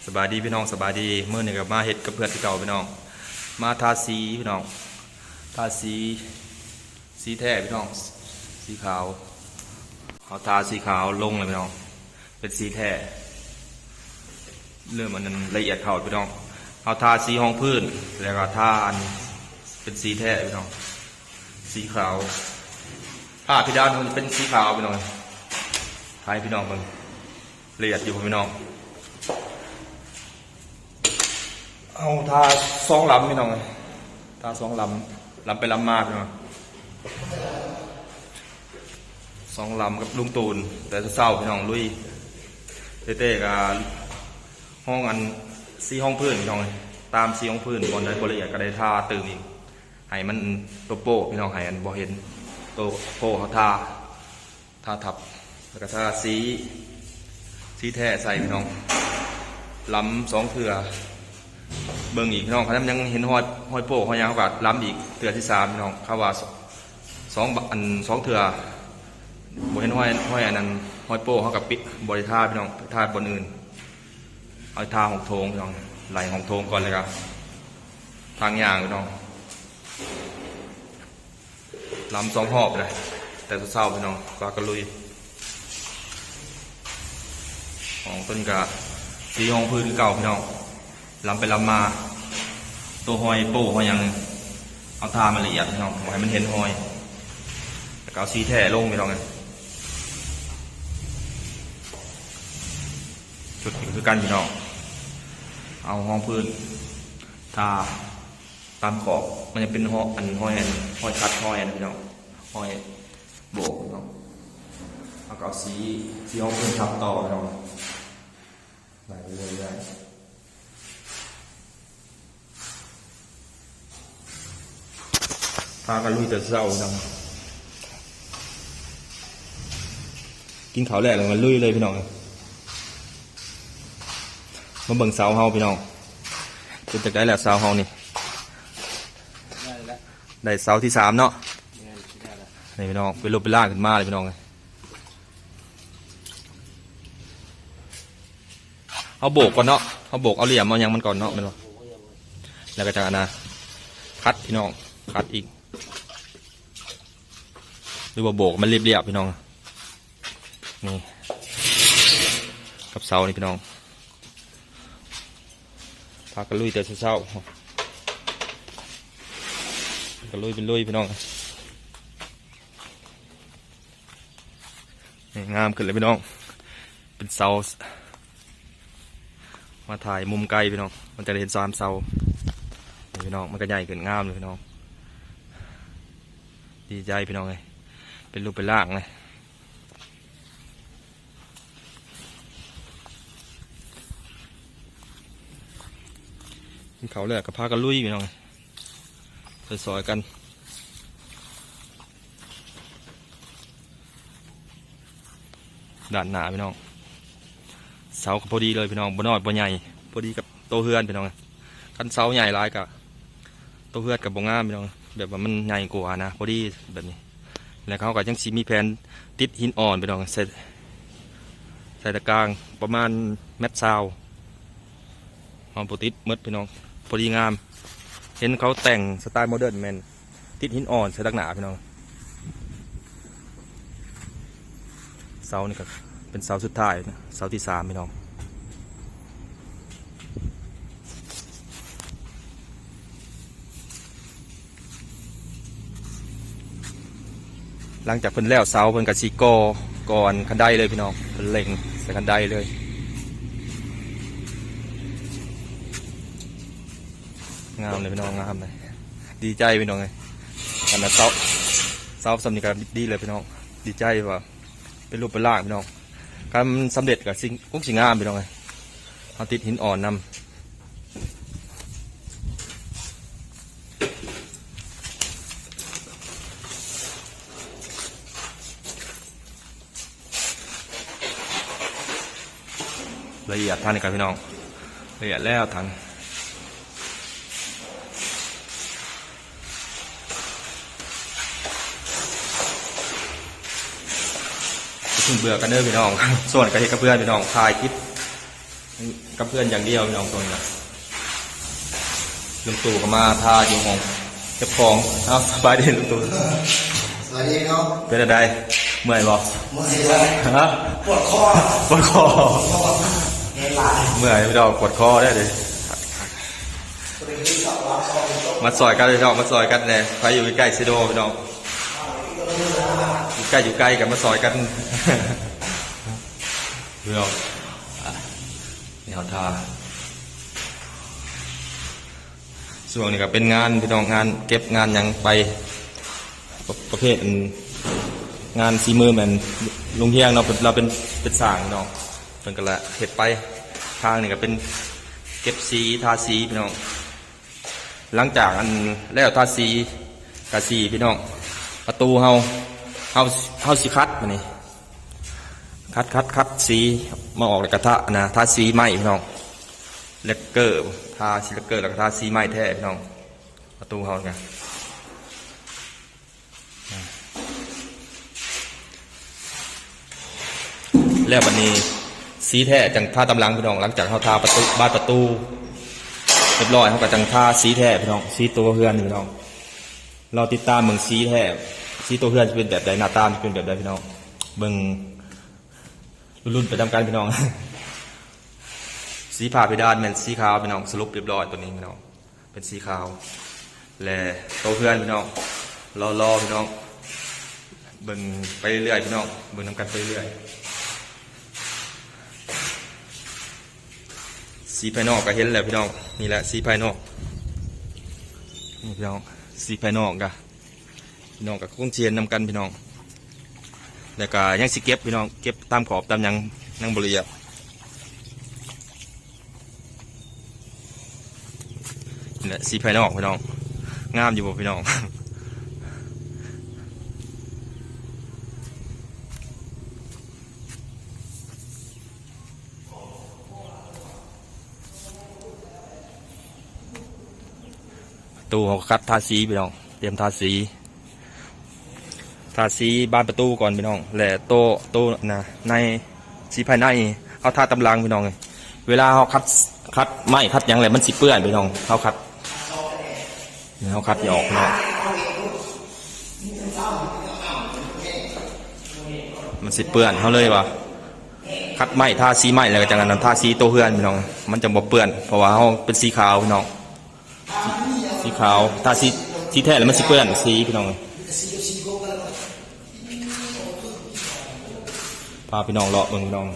ສະບາຍດີພີ່ນ້ອງ ສະບາຍດີ. ມື້ນີ້ກໍມາເຮັດກັບເພື່ອນຄືເກົ່າພີ່ນ້ອງ ມາທາສີພີ່ນ້ອງ ທາສີ ສີແທ້ພີ່ນ້ອງ ສີຂາວ. ເຮົາທາສີຂາວລົງແລ້ວພີ່ນ້ອງ ເປັນສີແທ້ ເລີ່ມອັນນັ້ນລະອຽດເຂົ້າພີ່ນ້ອງ. ເຮົາທາສີຮອງພື້ນ ແລ້ວກໍທາອັນເປັນສີແທ້ພີ່ນ້ອງ ສີຂາວ. ຝາເພດານມັນເປັນສີຂາວພີ່ນ້ອງ ໃຫ້ພີ່ນ້ອງເບິ່ງ ລະອຽດຢູ່ພີ່ນ້ອງ. ເຮົາທາສອງລຳພີ່ນ້ອງ ທາສອງລຳ ລຳໄປລຳມາພີ່ນ້ອງ ສອງລຳກັບລຸງຕູນ. ແຕ່ເຊົ້າໆພີ່ນ້ອງລຸຍ ເຕ້ໆກໍຮອງອັນ ສີຮອງພື້ນພີ່ນ້ອງ ຕາມສີຮອງພື້ນ ບ່ອນໃດບໍ່ລະອຽດກໍໄດ້ທາຕື່ມອີກ ໃຫ້ມັນໂຕໂປ້ພີ່ນ້ອງ ໃຫ້ອັນບໍ່ເຫັນໂຕໂປ້ເຮົາທາ ທາທັບ ແລ້ວກໍທາສີ ສີແທ້ໃສ່ພີ່ນ້ອງ ລຳສອງເທື່ອ ເບິ່ງອີກພີ່ນ້ອງ. ຄັນມັນຍັງເຫັນຮອຍ ຮອຍໂປ້ຮອຍຫຍັງ ເຮົາກໍລຳອີກເທື່ອທີສາມພີ່ນ້ອງ. ເຂົາວ່າສອງ ສອງ ອັນ ສອງເທື່ອ ບໍ່ເຫັນຮອຍ ຮອຍອັນນັ້ນ ຮອຍໂປ້ ເຮົາກໍປິດ ບໍ່ໄດ້ທາພີ່ນ້ອງ ໄປທາບ່ອນອື່ນ. ເອົາທາຫ້ອງໂຖງພີ່ນ້ອງ ໄລ່ຫ້ອງໂຖງກ່ອນ ແລ້ວກໍທາງຍ່າງພີ່ນ້ອງ. ລຳສອງຮອບເລີຍ ແຕ່ເຊົ້າໆພີ່ນ້ອງ ພາກັນລຸຍ. ຫ້ອງຕົວນີ້ກໍສີຮອງພື້ນຄືເກົ່າພີ່ນ້ອງ ລຳໄປລຳມາ ໂຕຮອຍໂປ້ຮອຍຫຍັງ ເອົາທາມາລະອຽດພີ່ນ້ອງ ບໍ່ໃຫ້ມັນເຫັນຮອຍ ແລ້ວກໍເອົາສີແທ້ລົງພີ່ນ້ອງ. ຊຸດນີ້ກໍຄືກັນພີ່ນ້ອງ ເອົາຮອງພື້ນທາ ຕາມຂອບ ມັນຈະເປັນຮອຍ ອັນ ຮອຍ ອັນ ຮອຍຂັດ ຮອຍອັນນັ້ນພີ່ນ້ອງ ຮອຍໂບກພີ່ນ້ອງ. ເຮົາກໍເອົາສີ ສີຮອງພື້ນທັບຕໍ່ພີ່ນ້ອງ ໄລ່ໄປເລື້ອຍໆ ພາກັນລຸຍແຕ່ເຊົ້າພີ່ນ້ອງ. ກິນເຂົ້າແລ້ວ ແລ້ວກໍລຸຍເລີຍພີ່ນ້ອງ. ມາເບິ່ງເສົາເຮົາພີ່ນ້ອງ ເປັນຈັ່ງໃດແລ້ວເສົາເຮົານີ້? ໄດ້ແລ້ວ ໄດ້ເສົາທີສາມເນາະ. ແມ່ນ ໄດ້ແລ້ວ ນີ້ພີ່ນ້ອງ ເປັນຮູບເປັນຮ່າງຂຶ້ນມາເລີຍພີ່ນ້ອງ. ເຮົາໂບກກ່ອນເນາະ ເຮົາໂບກເອົາຫຼ່ຽມເອົາຫຍັງມັນກ່ອນເນາະ ແມ່ນບໍ່? ແລ້ວກໍຈະອັນນະ ຂັດພີ່ນ້ອງ ຂັດອີກ ຫຼືວ່າໂບກໃຫ້ມັນລຽບໆພີ່ນ້ອງ. ນີ້ ກັບເສົານີ້ພີ່ນ້ອງ ພາກັນລຸຍແຕ່ເຊົ້າໆ ກໍລຸຍເປັນລຸຍພີ່ນ້ອງ. ນີ້ງາມຂຶ້ນແລ້ວພີ່ນ້ອງ ເປັນເສົາ ມາຖ່າຍມຸມໄກພີ່ນ້ອງ ມັນຈະໄດ້ເຫັນສາມເສົາ. ນີ້ພີ່ນ້ອງ ມັນກໍໃຫຍ່ຂຶ້ນງາມເລີຍພີ່ນ້ອງ ດີໃຈພີ່ນ້ອງເອີຍ ເປັນຮູບເປັນຮ່າງເລີຍ. ກິນເຂົ້າແລ້ວກໍພາກັນລຸຍພີ່ນ້ອງ ຊ່ອຍໆກັນ. ດ້ານໜ້າພີ່ນ້ອງ ເສົາກໍພໍດີເລີຍພີ່ນ້ອງ ບໍ່ນ້ອຍບໍ່ໃຫຍ່ ພໍດີກັບໂຕເຮືອນພີ່ນ້ອງ. ຄັນເສົາໃຫຍ່ຫຼາຍກໍໂຕເຮືອນກໍບໍ່ງາມພີ່ນ້ອງ ແບບວ່າມັນໃຫຍ່ກວ່ານະ ພໍດີແບບນີ້. ແລ້ວເຮົາກໍຍັງຊິມີແຜນຕິດຫີນອ່ອນພີ່ນ້ອງ ໃສ່ ໃສ່ຕະກາງປະມານແມັດຊາວ ເຮົາບໍ່ຕິດໝົດພີ່ນ້ອງ ພໍດີງາມ. ເຫັນເຂົາແຕ່ງສະໄຕໂມເດີນແມ່ນ ຕິດຫີນອ່ອນໃສ່ດັກໜ້າພີ່ນ້ອງ. ເສົານີ້ກໍເປັນເສົາສຸດທ້າຍ ເສົາທີສາມພີ່ນ້ອງ. ຫຼັງຈາກເພິ່ນແລ້ວເສົາ ເພິ່ນກໍຊິກໍ່ ກໍ່ອັນຄັນໄດເລີຍພີ່ນ້ອງ ເພິ່ນເລັ່ງໃສ່ຄັນໄດເລີຍ. ງາມເລີຍພີ່ນ້ອງ ງາມເລີຍ ດີໃຈພີ່ນ້ອງເອີຍ. ອັນນັ້ນເສົາ ເສົາສ່ຳນີ້ກໍດີເລີຍພີ່ນ້ອງ ດີໃຈວ່າເປັນຮູບເປັນຮ່າງພີ່ນ້ອງ. ຄັນມັນສຳເລັດກໍຊິ ຄົງຊິງາມພີ່ນ້ອງເອີຍ ເຮົາຕິດຫີນອ່ອນນຳ. ລະອຽດທາງນີ້ກັນພີ່ນ້ອງ ລະອຽດແລ້ວທາງ ຢ່າເພິ່ງເບື່ອກັນເດີພີ່ນ້ອງ ສ່ວນກໍເຮັດກັບເພື່ອນພີ່ນ້ອງ ຖ່າຍຄລິບ ກັບເພື່ອນຢ່າງດຽວ ພີ່ນ້ອງ. ຕົວນີ້ນະ ລຸງຕູ້ກໍມາຖ້າຢູ່ຫ້ອງເກັບຂອງ. ເອົ້າ ສະບາຍດີລຸງຕູ້. ສະບາຍດີເນາະ. ເປັນຈັ່ງໃດ ເມື່ອຍບໍ່? ເມື່ອຍ. ຮະ? ປວດຄໍ ປວດຄໍ. ເມື່ອຍພີ່ນ້ອງ ປວດຄໍເດ້. ມາຊ່ອຍກັນພີ່ນ້ອງ ມາຊ່ອຍກັນແດ່. ໃຜຢູ່ໃກ້ໆ ສະດວກພີ່ນ້ອງ ຢູ່ໃກ້ຢູ່ໄກກໍມາຊ່ອຍກັນພີ່ນ້ອງ. ນີ້ເຮົາຖ້າ ຊ່ວງນີ້ກໍເປັນງານພີ່ນ້ອງ ງານເກັບງານຫຍັງໄປ ປະ ປະເພດອັນງານສີມືແມ່ນລຸງຮຽງເນາະ ເພິ່ນ ລາວເປັນ ເປັນຊ່າງເນາະ ເພິ່ນກໍລະເຮັດໄປ. ທາງນີ້ກໍເປັນເກັບສີ ທາສີພີ່ນ້ອງ. ຫຼັງຈາກອັນແລ້ວທາສີ ກະສີພີ່ນ້ອງ ປະຕູເຮົາ ເຮົາ ເຮົາຊິຂັດບາດນີ້ ຂັດ ຂັດ ຂັດສີມາອອກ ແລ້ວກະທາ ອັນນະ ທາສີໄມ້ພີ່ນ້ອງ ແລັກເກີ ທາສີແລັກເກີ ແລ້ວກະທາສີໄມ້ແທ້ພີ່ນ້ອງ. ປະຕູເຮົາກະ ແລ້ວບາດນີ້ສີແທ້ຈັ່ງທາຕາມຫຼັງພີ່ນ້ອງ. ຫຼັງຈາກເຮົາທາປະຕູ ບານປະຕູຮຽບຮ້ອຍ ເຮົາກໍຈັ່ງທາສີແທ້ພີ່ນ້ອງ ສີຕົວເຮືອນນີ້ພີ່ນ້ອງ. ລໍຕິດຕາມເບິ່ງສີແທ້ ສີຕົວເຮືອນຊິເປັນແບບໃດ ໜ້າຕາມັນຊິເປັນແບບໃດພີ່ນ້ອງ ເບິ່ງລຸ້ນໄປນຳກັນພີ່ນ້ອງ. ສີຝາເພດານແມ່ນສີຂາວພີ່ນ້ອງ ສະຫຼຸບຮຽບຮ້ອຍຕົວນີ້ພີ່ນ້ອງ ເປັນສີຂາວ ແລະ ໂຕເຮືອນພີ່ນ້ອງ ລໍໆ ພີ່ນ້ອງ ເບິ່ງໄປເລື້ອຍໆ ພີ່ນ້ອງ ເບິ່ງນຳກັນໄປເລື້ອຍ. ສີພາຍນອກກໍເຫັນແລ້ວພີ່ນ້ອງ ນີ້ແຫຼະສີພາຍນອກ ນີ້ພີ່ນ້ອງ ສີພາຍນອກກະ ພີ່ນ້ອງກໍຄົງຊິເຫັນນຳກັນພີ່ນ້ອງ. ແລ້ວກໍຍັງຊິເກັບພີ່ນ້ອງ ເກັບຕາມຂອບຕາມຫຍັງ ຍັງບໍ່ລະອຽດ. ນີ້ແຫຼະສີພາຍນອກພີ່ນ້ອງ ງາມຢູ່ບໍ່ພີ່ນ້ອງ? ປະຕູເຮົາກໍຂັດທາສີພີ່ນ້ອງ ຕຽມທາສີ ທາສີບານປະຕູກ່ອນພີ່ນ້ອງ ແລະ ໂຕ ໂຕນະ ໃນສີພາຍໃນ ເຮົາທາຕາມຫຼັງພີ່ນ້ອງ. ເວລາເຮົາຂັດ ຂັດໄມ້ຂັດຫຍັງແລ້ວມັນຊິເປື້ອນພີ່ນ້ອງ ເຮົາຂັດ ເຮົາຂັດອອກພີ່ນ້ອງ ມັນຊິເປື້ອນ ເຮົາເລີຍວ່າຂັດໄມ້ ທາສີໄມ້ ແລ້ວກໍຈັ່ງອັນນັ້ນ ທາສີໂຕເຮືອນພີ່ນ້ອງ ມັນຈັ່ງບໍ່ເປື້ອນ ເພາະວ່າເຮົາເປັນສີຂາວພີ່ນ້ອງ. ສີຂາວ ຖ້າສີ ສີແທ້ແລ້ວມັນຊິເປື້ອນສີພີ່ນ້ອງ. ພາພີ່ນ້ອງເລາະເບິ່ງພີ່ນ້ອງ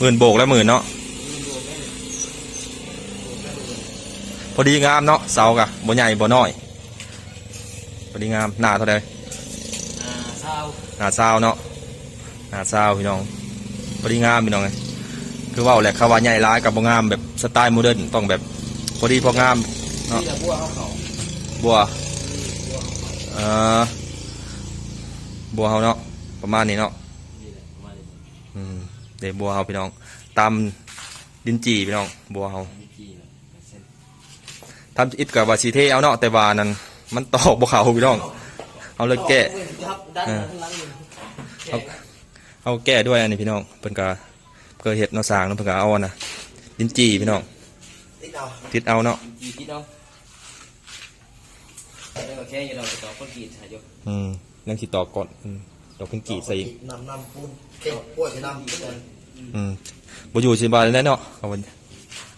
ມື້ນໂບກແລ້ວມື້ນເນາະ ພໍດີງາມເນາະ ເສົາກະບໍ່ໃຫຍ່ບໍ່ນ້ອຍ ພໍດີງາມ. ໜ້າເທົ່າໃດ? ໜ້າຊາວ ໜ້າຊາວເນາະ ໜ້າຊາວພີ່ນ້ອງ ພໍດີງາມພີ່ນ້ອງເອີຍ. ຄືເວົ້າແຫຼະ ຄຳວ່າໃຫຍ່ຫຼາຍກໍບໍ່ງາມ ແບບສະໄຕລ໌ໂມເດີນ ຕ້ອງແບບພໍດີພໍງາມເນາະ. ນີ້ແຫຼະບົວເຮົາເຂົ້າ ບົວ ເອີ ບົວເຮົາເນາະ ປະມານນີ້ເນາະ ນີ້ແຫຼະປະມານນີ້. ອືມ ເດ້ບົວເຮົາພີ່ນ້ອງ ຕາມດິນຈີ່ພີ່ນ້ອງ ບົວເຮົາ ດິນຈີ່ນະ. ທຳອິດກໍວ່າຊິເທເອົາເນາະ ແຕ່ວ່ານັ້ນມັນຕອກບໍ່ເຂົ້າພີ່ນ້ອງ ເຮົາເລີຍແກ້ ເອີ ເຮົາ ເຮົາແກ້ດ້ວຍອັນນີ້ພີ່ນ້ອງ. ເພິ່ນກໍເຄີຍເຮັດເນາະ ສ້າງເນາະ ເພິ່ນກໍເອົາອັນນະ ດິນຈີ່ພີ່ນ້ອງ ຕິດເອົາ ຕິດເອົາເນາະ ດິນຈີ່ຕິດເອົາ. ເອີ ໂອເຄ ດຽວເຮົາໄປຕອກຄອນກຣີດໃຫ້ຢູ່. ອືມ ຍັງຊິຕອກກ່ອນ ອືມ ຕອກຄອນກຣີດໃສ່ອີກ ນ້ຳ ນ້ຳປູນ ເຄັງ ປົວໃສ່ນ້ຳ ອືມ ບໍ່ຢູ່ຊິບາດແລ້ວເນາະ ເອົາ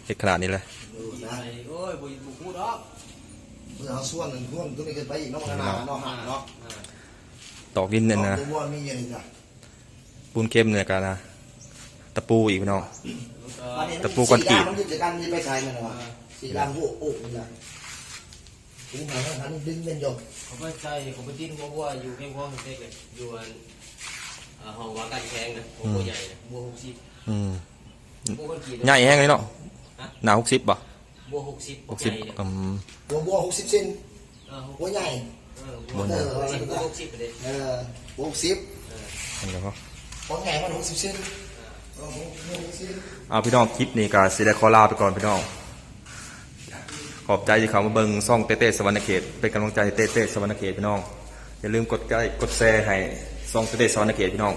ເຮັດຂະໜາດນີ້ແຫຼະ. ໂອ້ຍ ບໍ່ ບໍ່ຮູ້ດອກ ເພື່ອເຮົາຊວນ ຊວນຕົວນີ້ຂຶ້ນໄປອີກເນາະ ມັນໜາເນາະ ຫາເນາະ ຕອກດິນນັ້ນນະ ຕອກຕົວມັນມີຢູ່ນີ້ຈ້ະ ປູນເຄັມນີ້ກະນະ ຕະປູອີກພີ່ນ້ອງ ຕະປູຄອນກຣີດ ມັນຢູ່ໃນການທີ່ໄປໃຊ້ແມ່ນວ່າ ສີດຳໂອ້ໂອ້ນີ້ນະ. ປູໃຫ້ມັນດຶງແມ່ນຢູ່ ເຂົາໄປໃສ່ ເຂົາໄປຕິດຫົວບົວຢູ່ແຄມຂອງເດັກເລີຍ ຢູ່ອັນ ເອີ ຫ້ອງວ່າການແຂວງນະ ຫົວບົວໃຫຍ່ນະ ບົວຫົກສິບ. ອືມ ບົວຄອນກຣີດ ໃຫຍ່ແຮງເລີຍເນາະ ຫະ ໜ້າຫົກສິບບໍ່? ບົວຫົກສິບ ຫົກສິບ ໃຫຍ່ເລີຍ ອືມ ຫົວບົວຫົກສິບເຊັນ ເອີ ຫົວໃຫຍ່ ເອີ ຫົວໃຫຍ່ ຫົວຫົກສິບ ຫົວຫົກສິບເດ້ ເອີ. ຫົກສິບ ເຫັນແລ້ວບໍ່? ຂອງໃຫຍ່ມັນຫົກສິບເຊັນ ເອີ ຫົກສິບ ເອົາ ພີ່ນ້ອງ ຄລິບນີ້ກໍຊິໄດ້ຂໍລາໄປກ່ອນ ພີ່ນ້ອງ. ຂອບໃຈທີ່ເຂົ້າມາເບິ່ງຊ່ອງເຕ້ເຕ້ສະຫວັນນະເຂດ ເປັນກຳລັງໃຈໃຫ້ເຕ້ເຕ້ສະຫວັນນະເຂດ ພີ່ນ້ອງ. ຢ່າລືມກົດໄລກົດແຊໃຫ້ຊ່ອງເຕ້ເຕ້ສະຫວັນນະເຂດ ພີ່ນ້ອງ.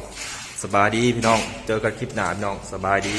ສະບາຍດີ ພີ່ນ້ອງ, ເຈີກັນຄລິບໜ້າ ພີ່ນ້ອງ. ສະບາຍດີ.